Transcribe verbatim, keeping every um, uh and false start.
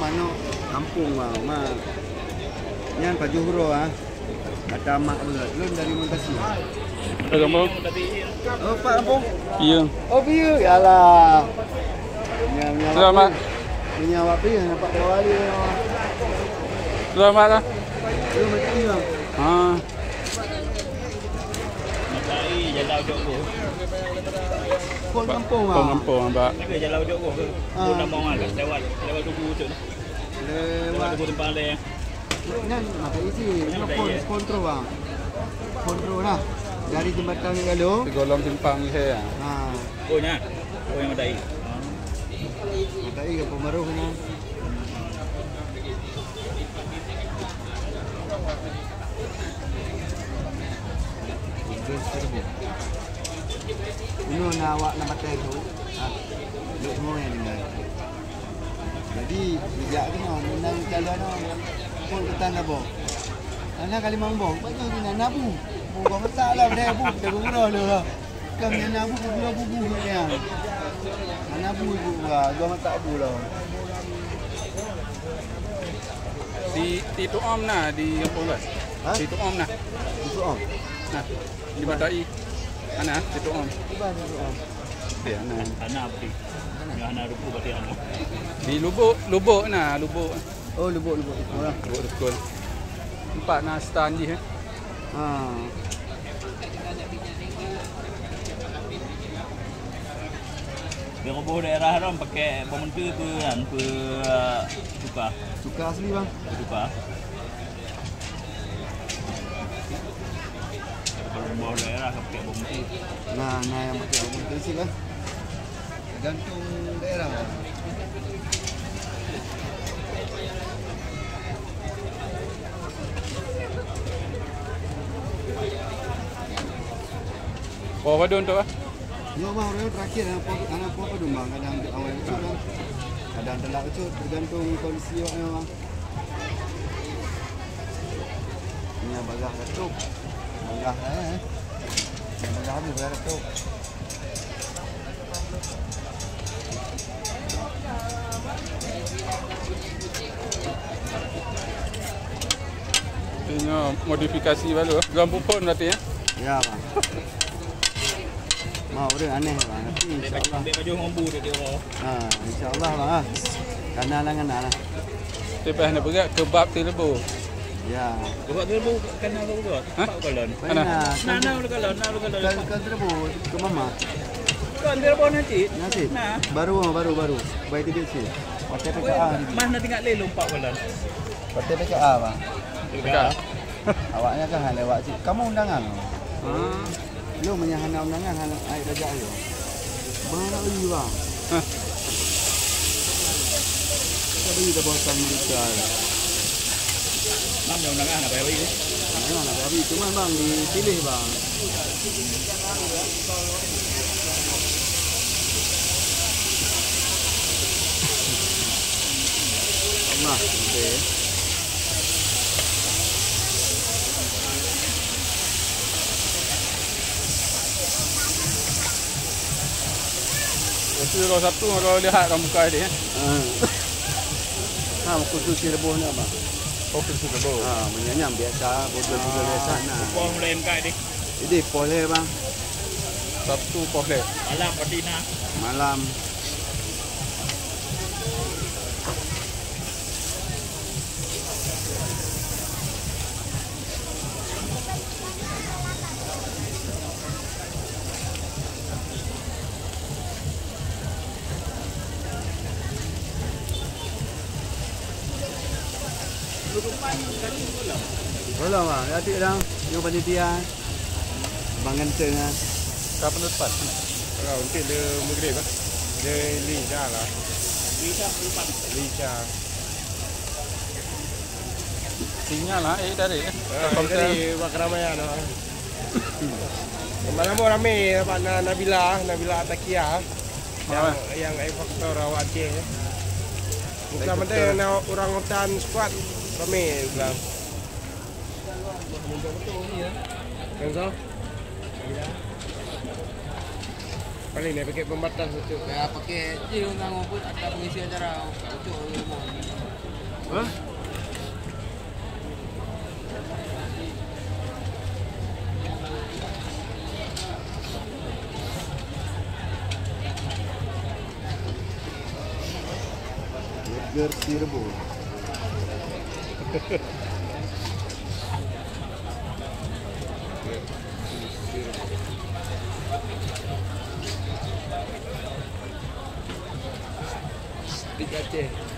Manok kampung, bang. Ma. Nyan pajoh uroe, ah. Kata mak beureukat. Lôn dari Montasi. Dari kampung? Oh, Pak kampung? Iya. Oh, piye? Yalah. Nya, nya Selamat. Piye? Nya awak piye? Nampak dua kali. Selamat lah. Belum mati, bang. Ha. Matai jalan ujok tu. Pon kampung, Pon ah. Kampung, Pak. Ada jalan ujok tu. Ah. Pon nama orang lewat, lewat tugu tu. Lewat. Lewat tugu tempat ada ya. Nyan mata isi. Nyan mata isi. Pon, pon terus, bang. Pon terus lah. Dari jembatan Galo. Segolong simpang ni saya. Ha. Oh, nyan. Oh, yang mata isi. Mata isi ke pembaruh nyan. Inoe na awak na batèe tu, ha, duek semua nyang tinggai. Jadi, geujak keunoe, meunan calon nyoe, phôn keutan saboh. Hana ka limong boh, bak nyoe na, na bu. Bu, bak masak lah, batèe bu, batèe bu keudroe lé lah. Kan nyang na bu, bu, bu, bu, bu, nyan. Hana bu, bu, bu, dua masak bu lah. Di, di Tuom na, di Kampung Luas. Ha? Di Tuom na. Di Tuom? Nah, di Batai. Ana, di Tuom. Di mana di Tuom? Di ana. Ana apa di? Ana. Ya, ana ruku berarti ana. Di Lubuk, Lubuk na, Lubuk. Oh, Lubuk, Lubuk. Lubuk Rukun. Empat na stan jih, eh. Ha. Di ruboh daerah ram pakai bawang mentue pe kan, pe, uh, cuka. Cuka asli, bang. Pe cuka. Kalau ruboh daerah pakai bawang mentue. Nah, nah yang pakai bawang mentue sih, bang. Tergantung daerah. Oh, padum tu, ah? Nyoe bang, orang terakhir anak po, anak po apa dumbang, kadang awal kecut kan. Kadang telat kecut, tergantung kondisi awaknya bang. Ni bagah kecut. Bagah eh. Bagah habis bagah kecut. Ini modifikasi baru, eh. Dalam pupon berarti ya? Ya, bang. Mak ureueng aneh, bang. Tapi insya Allah. Ambil baju ngon bu dia, dia orang. Ha, insya Allah, bang. Ah. Kana lah, kana lah. Tapi hana berat, kebab teureubu. Ya. Kebab teureubu, kana apa berat? Hah? Empat galon. Mana? Nah, nah, udah galon, nah, udah galon. Kal, kal teureubu, ke mama. Kebab teureubu nanti. Nanti? Nah. Baru, baru, baru. Baik tidur sih. Pakai P K A. Mah nanti nggak lelong empat galon. Pakai P K A, bang. P K A. Awaknya kan hana lewat cit. Kamu undangan? Ha. Lôn meunyo hana undangan, hana ai raja yo. Bang nak beli, bang. Hah. Kita beli dah bosan Malaysia. Bang, undangan hana payah beli. Hana, hana payah beli. Cuman, bang, dipilih, bang. Allah, okey. Itu kalau satu, kalau lihat orang buka dia, eh. Ha. Ha, khusus si rebus ni, abang. Oh, khusus rebus. Ha, meunyo nyan biasa, bujur-bujur biasa, nah. Poh mulai mengkai deh. Jadi, poh leh, bang. Sabtu poh leh. Malam berarti nah. Malam. Tolong, bang. Atik dang. Nyoe panitia. Bang ganteng, ah. Ka penutupan. Kalau untuk dia maghrib, ah. Dia Lisha lah. Lisha penutupan. Lisha. Sinyal lah, eh, tadi, eh. Ah, Telkomsel. Tadi buat keramaian, ah. Malam pun ramai, nampak Na-, Nabila, Nabila Atakia. Yang, yang X Factor awak Aceh. Bukan menteri, na orang hutan squad, ramai bilang. Yang so? Paling dia pakai pembatas untuk. Ya, pakai je orang pun ada pengisi acara untuk rumah. Hah? Burger si rebus. Di Aceh.